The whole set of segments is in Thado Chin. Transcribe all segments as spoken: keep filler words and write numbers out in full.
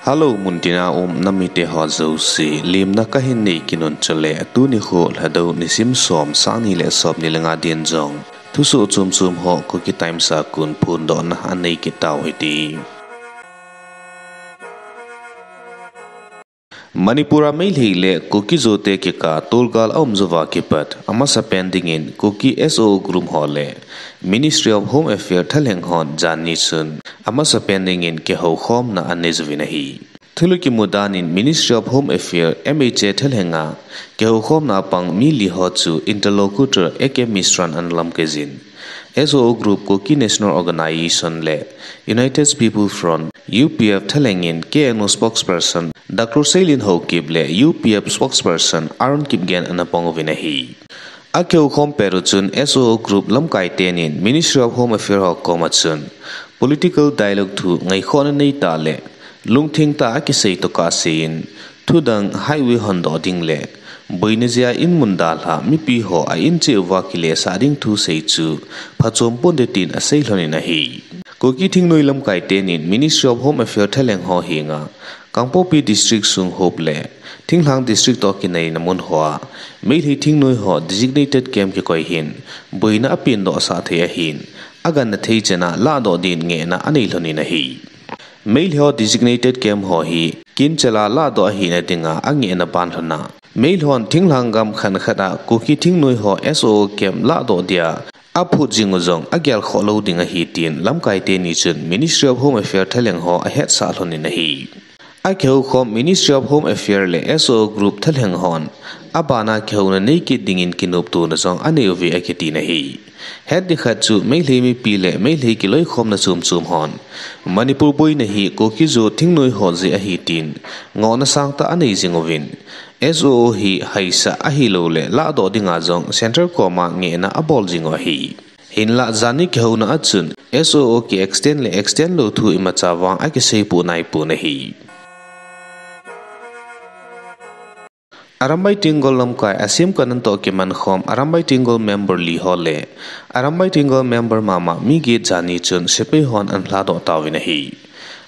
Hello, muntina um namite ho jouse, lemna kahin nei kit un chule, tuni kho Lhadou nisim som, sang ni le som ni le nga din jong thusoh chom chom ho Kuki Times a kon phondohna anei kit tau hite. Manipur a Meitei le Kuki-Zo te kikah tolgal aum jouva kipat, amasapen dingin Kuki S O O group ho le Ministry of Home Affairs thalheng hon janhi chun amasapen dingin kihoukhomna anei jouvin ahi. Thulu kimu danin Ministry of Home Affairs, M H A thalhenga kihoukhomna a pang mi li ho chu interlocutor A K Mishran ana lamkai jin, S O O group Kuki National Organization le United People Front, U P F thalhengin K N O spokesperson Doctor Seilin Haokip le U P F spokesperson Aaron Kipgen ana pang uvin ahi. Akihoukhom pet u chun S O O group lamkai tenin Ministry of Home Affairs ho koma chun political dialogue thu ngaikhohna neitah le lungtheng tah a kisei tokah seiyin, thudang highway hondoh ding le boina jeh a in mun dalha mipi ho a in cheh uva kilesah ding thu sei chu phachom ponte tin asei lhonin ahi. Kuki thingnoi lamkai tenin Ministry of Home Affairs thalheng ho henga Kangpokpi District sung hop le thinglhang district toh kinaina mun hoa Meitei thingnoi ho designated camp kikoi hin boina apendohsah thei ahin, agangna thei chan a lahdoh din ngehna anei lhonin ahi. Meitei ho designated camp ho hi kin chal a lahdoh ahina dinga angehna ban lhona, Meitei hon thinglhang gam khat khat a Kuki thingnoi ho S O O camp lahdoh dia aphut jing u jong agelkhoh lou ding ahi tin lamkai teni chun Ministry of Home Affairs thalheng ho ahetsah lhonin ahi. Akihoukhom Ministry of Home Affairs le S O O group thalheng hon abana kihouna neikit dingin kinoptona jong anei uve akitin ahi. Hetding khat chu Meitei mipi le Meitei kiloikhomna chom chom hon Manipur boina hi Kuki-Zo thingnoi ho jeh ahi tin ngohna sangtah anei jing uvin, S O O hi haisah ahilouleh lahdoh dinga jong Central koma ngehna abol jing u ahi. Hinlah janhi kihouna a chun S O O ki extend le extend lou thu imacha vang akiseipoh naipon ahi. Arambai Tenggol lamkai a Simkanan toh kimankhom Arambai Tenggol member li ho le Arambai Tenggol member mama mi get janhi chun sepai hon ana lhadoh tauvin ahi.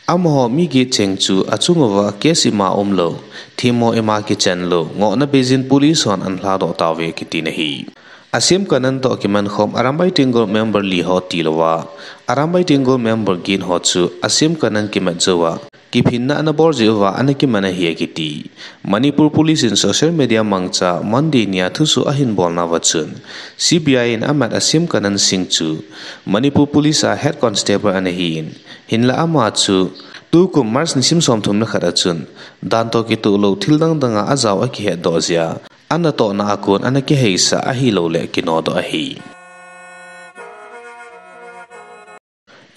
Amaho mi get cheng chu achunguva case ima umlou, themmo ima kichan lou, ngohna beijin police hon ana lhadoh tauve kitin ahi. A Simkanan toh kimankhom Arambai Tenggol member li ho tilouva, Arambai Tenggol member get ho chu a Simkanan kimat jouva kiphinna ana bol jeh uva ana kiman ahi akiti. Manipur Police in social media mangcha Monday nia thusoh ahin bolnauva chun, C B I in amat a Simkanan Singh chu Manipur Police a Head Constable ana hin, hinlah ama chu tukum March nisim somthum le khat a chun, dan toh kitoh lou thil dang dang a ajao akihetdoh jeh a, anatohna a kon ana kiheisah ahilouleh kinodoh ahi.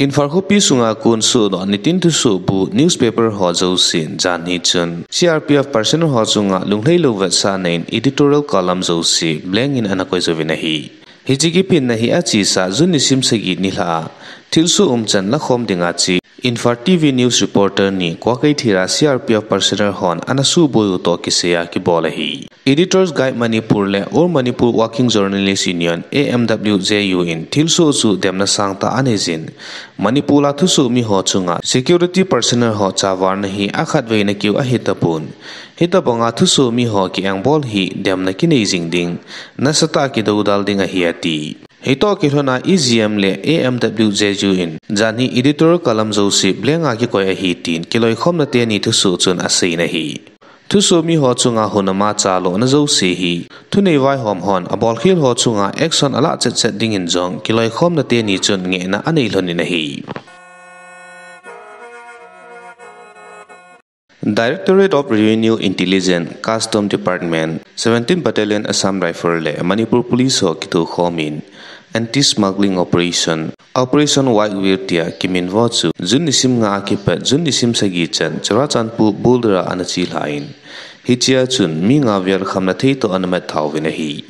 Imphal khopi sunga kon sohdoh nitin thusoh bu newspaper ho jousen janhi chun C R P F personnel ho chunga lunglhailou vetsahna in editorial column jouse blank in ana koi jouvin ahi. Hiche kiphinna hi achesa June nisim sagi nilhah a thilsoh umchan lakhom dinga che Imphal T V news reporter ni Kuakeithira C R P F personnel hon ana suboi u toh kisaiya kibol ahi. Editors Guild Manipur le All Manipur Working Journalist Union, A M W J U in thilsoh chu demna sangtah anei jin, Manipur a thusoh mi ho chunga security personnel ho chavarna hi akhatveina keu ahitapon, hitobanga thusoh mi ho ki-engbol hi demna kinei jing ding, nasatah a kidoudal ding ahi ati. Hitoh kilhona E G M le A M W J U in janhi editorial column jouse blank a kikoi ahi tin kiloikhomna teni thusoh chun aseiyin ahi. Thusoh mi ho chunga hunama chalona jouse hi thunei vaihom hon abolkhel ho chunga action alah chetchet dingin jong kiloikhomna teni chun ngehna anei lhonin ahi. Directorate of Revenue Intelligence, Custom Department, seventeen Battalion Assam Rifle le Manipur Police ho kithokhomin Anti-Smuggling Operation, Operation White Whale tia kiminvo chu June nisim nga a kipat June nisim sagi chan Churachandpur border a ana chelhan, hichea chun mi nga vel khamna thei toh ana mat thauvin ahi.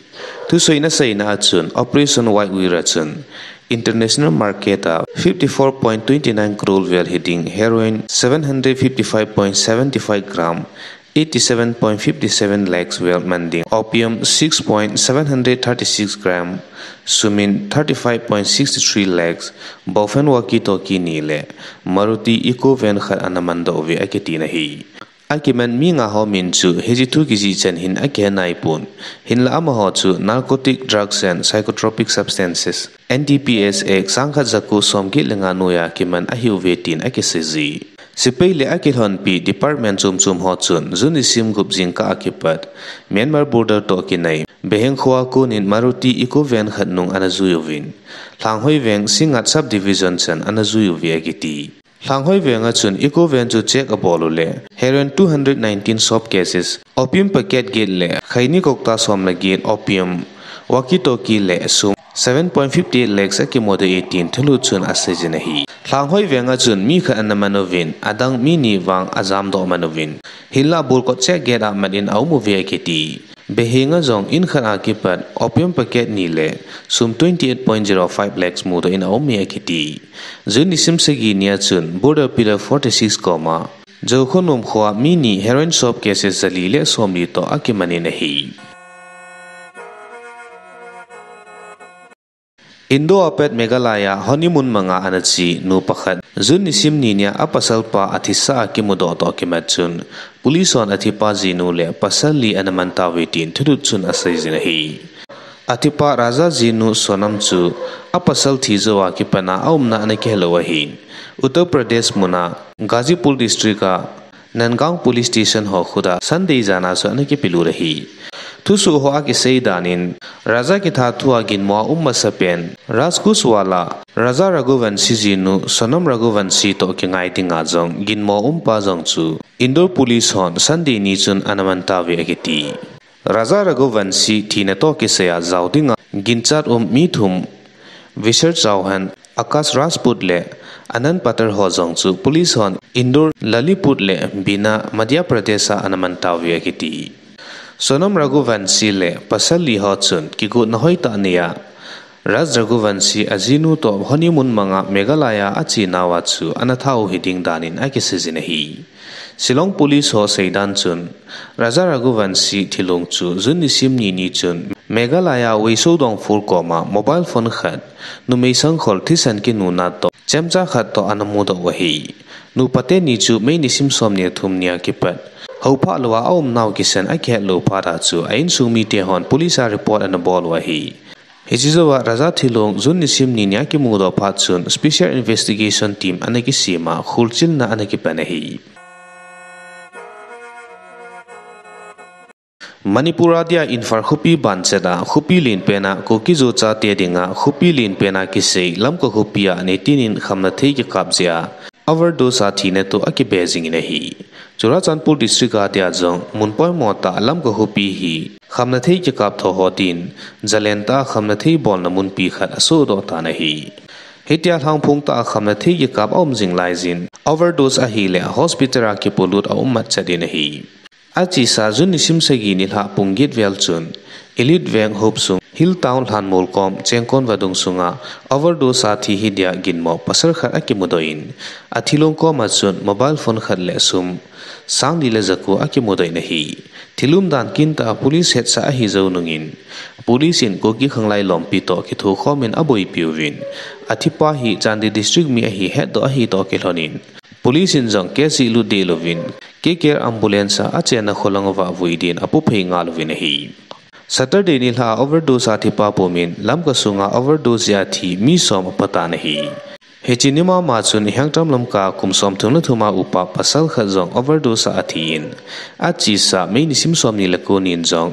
Thusoh in aseina a chun Operation White Whale a chun international market a fifty four point twenty nine crore vel hiding heroin seven hundred fifty five point seventy five gram eighty seven point fifty seven lakhs val man ding opium six point seven hundred thirty six gram, sumin thirty five point six three lakhs, bawphan walkie-talkie ni le Maruti Eeco van khat ana mandoh uve akiti na ahi. Akiman mi nga ho min chu hiche thu kijih chan hin akihe naipon, hinlah amaho chu Narcotic Drugs and Psychotropic Substances, N D P S Act, sangkhat jako somget le nga noiya kiman ahiuve tin akisei ji. Sepai le akilhonpi department chom chom ho chun June nisim gup jingkah a kipat Myanmar border toh kinai Beheng khoa konin Maruti Eeco van khat nung ana jui uvin, Lhanghoi veng Singngat subdivision chan ana jui uve akiti. Lhanghoi venga chun Eeco van chu check abol uleh heroin two hundred nineteen soft cases, opium packet get le khaini kokta som le get, opium, walkie-talkie le sum seven point fifty eight lakhs akimudoh e tin thulhut chun asei jin ahi. Lhanghoi venga chun mi khat ana man uvin, adang mi ni vang ajamdoh man uvin, hinlah bolkot check gate a mat in aum uve akiti. Behenga jong in khat a kipat opium packet ni le sum twenty eight point zero five lakhs mudoh in aum e akiti. June nisim sagi nia chun border pillar forty six koma Zokhonum khoa mi ni heroin soft cases jali le somli toh akiman in ahi. Indo a pat Meghalaya honeymoon manga ana che nu pakhat June nisim ni nia apasal pa athisa a kimudoh toh kimat chun police hon athipa jinu le pasal li ana man tauve tin thulhut chun asei jin ahi. Athipa Raja jinu Sonam chu apasal thi jouva kipatna aumna ana kihelou ahin, Uttar Pradesh muna Ghazipur district a Nandgaon Police Station ho khuta Sunday jana chu ana kipelut ahi. Thusoh hoa kisei danin, Raja kithat thua ginmo aum masapen Raj Kushwaha, Raja Raghuvanshi jinu Sonam Raghuvanshi toh kingai dinga jong ginmo aumpa jong chu Indore Police hon Sunday ni chun ana man tauve akiti. Raja Raghuvanshi thina toh kisaiya jao dinga ginchat um mi thum, Vishal Chauhan, Akash Rajput le Anand Patel ho jong chu police hon Indore, Lalliput le Bina, Madhya Pradesh a ana man tauve akiti. Sonam Raghuvanshi le pasal li ho chun kigotna hoitah neiya Raj Raghuvanshi ajinu toh honeymoon manga Meghalaya achenauva chu ana thau hiding danin akisei jin ahi. Shillong Police ho seidan chun, Raja Raghuvanshi thilong chu June nisim ni ni chun Meghalaya Weisou Dongphur koma mobile phone khat, numei sangkhol thisan kinuna toh chemcha khat toh ana mudoh u ahi. Nupa teni chu May nisim somni le thum nia kipat houphah louva aumnau kisan akihet lou phat a chu a insung mite hon police a report ana bol u ahi. Hiche jouva Raja thilong June nisim ni nia kimudoh phat chun Special Investigation Team ana kisema kholchilna ana kipan ahi. Manipur a dia Imphal khopi banchet a khopi lenpen a Kuki-Zo chate dinga khopi lenpen a kisei Lamka khopi a nitinin khamnathei kikap jeh a overdose a thina toh akibe jingin ahi. Churachandpur district a dia jong mun poimo tah Lamka khopi hi khamnathei kikap tho ho din jalen tah a khamnathei bolna munpi khat asohdoh tan ahi. Hitia lhangphong tah a khamnathei kikap aum jing laijin overdose ahile hospital a kipolut aum matchet in ahi. Achesa June nisim sagi nilhah pung get vel chun Elite veng hopsung Hill Town lhanmol kom Chengkon vadung sunga overdose a thi hi dia ginmo pasal khat akimudoh in, athilong koma chun mobile phone khat le sum sangli le jako akimudoh in ahi. Thil umdan kintah a police hetsah ahi jou nungin, police in Kuki khanglai lompi toh kithokhom in aboipi uvin, athipa hi Chandel district mi ahi hetdoh ahi toh kilhonin, police in jong case jihlut deh louvin, K K R ambulance a achenna kholanga vah vui din apuphei ngal uvin ahi. Saturday nilhah a overdose a thipa pumin Lamka sunga overdose jeh a thi mi som apatan ahi. Hiche ni mama chun Hengtam Lamka kum somthum le thum a upa pasal khat jong overdose a athin, achesa May nisim somni le ko nin jong,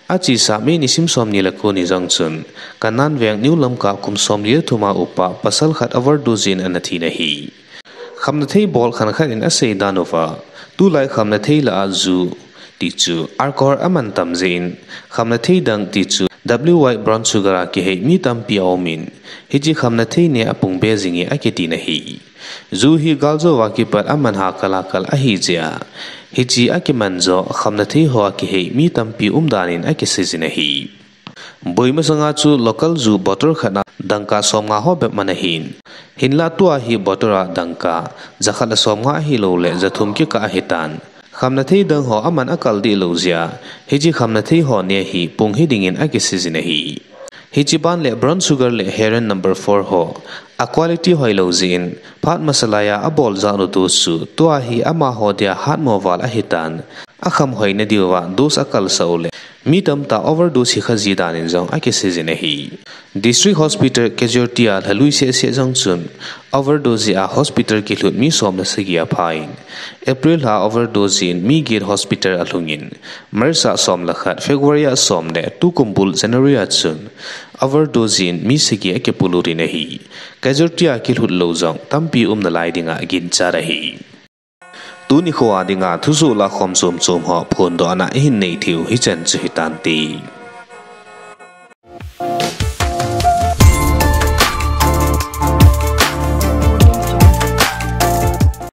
achesa May nisim somni le ko ni jong chun Kanan veng New Lamka kum somli le thum a upa pasal khat overdose in ana thin ahi. Khamnathei bol khankhat in aseidan uva, tulai khamnathei lah a ju tichu alcohol aman tam jeh in, khamnathei dang tichu W Y brown sugar a kihei mi tampi aumin, hiche khamnathei neh a pungbe jing e akitin ahi. Ju hi galjouva kipat aman hakal hakal ahi jeh a, hiche akiman jo khamnathei hoa kihei mi tampi umdan in akiseijin ahi. Boi masanga chu local ju bottle khat a dangka somnga ho bep man ahin, hinlah tua hi bottle a dangka jakhat le somnga ahilouleh jathum kikah ahitan. Khamna thei dang ho aman akal deh lou jeh a, hiche khamna thei ho neh hi pung hiding in akiseijin ahi. Hiche ban le brown sugar le heroin number four ho, a quality hoilou jeh in, phat masa laiya abol jat u dose chu, tua hi amaho dia hatmo val ahitan, akham hoina diuva dose akalsah u le, mi tamtah overdose hikha ji dan in jong akiseijin ahi. District Hospital casualty a lhalui sehseh jong chun, overdose jeh a hospital kilhut mi som le sagi aphan, April lha overdose jeh in mi get hospital alhungin, March a som le khat, February a som le, tukum bul January a chun, overdose jeh in mi sagi akipulut in ahi. Casualty a kilhut lou jong tampi um nalai dinga ginchat ahi. Tuni khoa dinga thusoh lakhom chomchom ho phondohna ihin nei theiu hichan chu hitante.